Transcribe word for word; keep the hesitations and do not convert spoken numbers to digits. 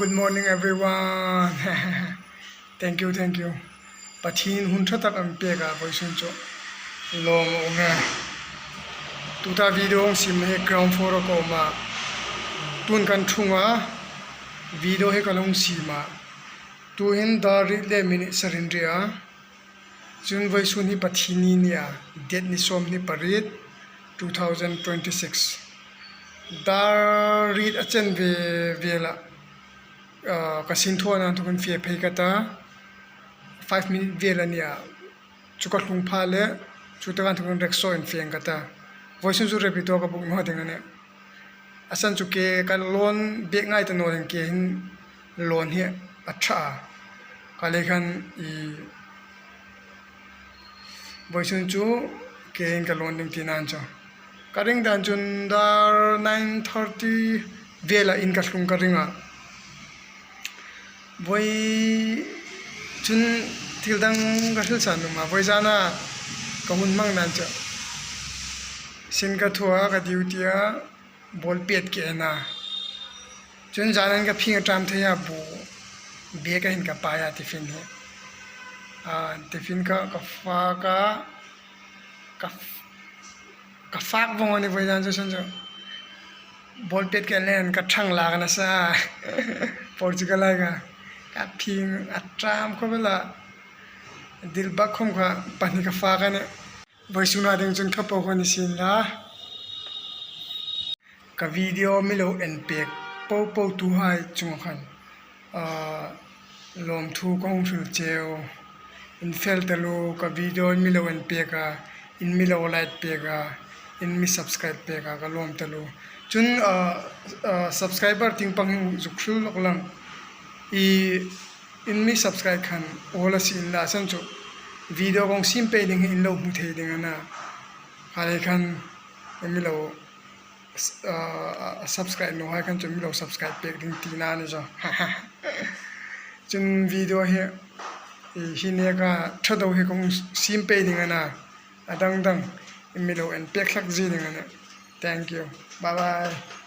Good morning, everyone. Thank you, thank you. Pathienin hun ṭha tak a mi pek a, vawisun chu lawm a um e. Tuta video hung siemna hi ground floor-a ka um a. Tun kan ṭhung a, video hi ka lo hung siem a. Tuhin dar riet le minute sari a ni a. Chun vawisun hi Pathienni ni a, date ni sawmhni pariet, two thousand twenty-six. Dar riet a chen ve vela, ah, ka sin thaw nan thukin fe phei ka ta, five minute vel a ni a, chu ka tlung pha le, chu taka thukin rickshaw-in fe ka ta. Vawisun chu Rapido ka book naw ding a nih. A san chu ke ka lawn bek ngai ta naw ding, ke hin lawn hi a ṭha a. Ka lei khan i vawisun chu ke hin ka lawn ding ti nan chu. Ka ring dan chun dar nine thirty vela in ka tlung ka ring a. Vawi chun thil dang ka hril san um a, vawi zana ka hun hmang dan chu. Sin ka thaw a, ka duty a, ball pet ka en a. Chun zanin ka phing a ṭam thei a, bu bag-a hin ka pai a, tiffin hi. A, tiffin ka, ka fak a, ka, ka fak vong a ni vawi zan chu, san chu. Ball pet ka en le ka ṭhang lak a na sa. Portugal-a ka, ka phing a ṭam khawp el a. Dil bak khawm kha pahni ka fak a nih. Vawisuna ding chun kha po kha ni sien la. Ka video mi lo en pek po po tuhai chunga khan, ah, lawmthu ka hung hril cheu. In fel taluo, ka video in mi lo en pek a, in mi lo like pek a, in mi subscribe pek a, ka lawm taluo. Chun, ah, ah, subscriber tieng pang hin zuk hril lawk lang. I in mi subscribe khan awl a sien la, san chu video ka hung siem pei ding hi in lo hmu thei ding a na. Kha lei khan in mi lo, ah, subscribe naw hai khan chu mi lo subscribe pek ding tina ni chu. Chun video hi, i, hi neka ṭha deu hi ka hung siem pei ding a na. A dang dang in mi lo en pek hlak zie ding a na. Thank you. Bye bye.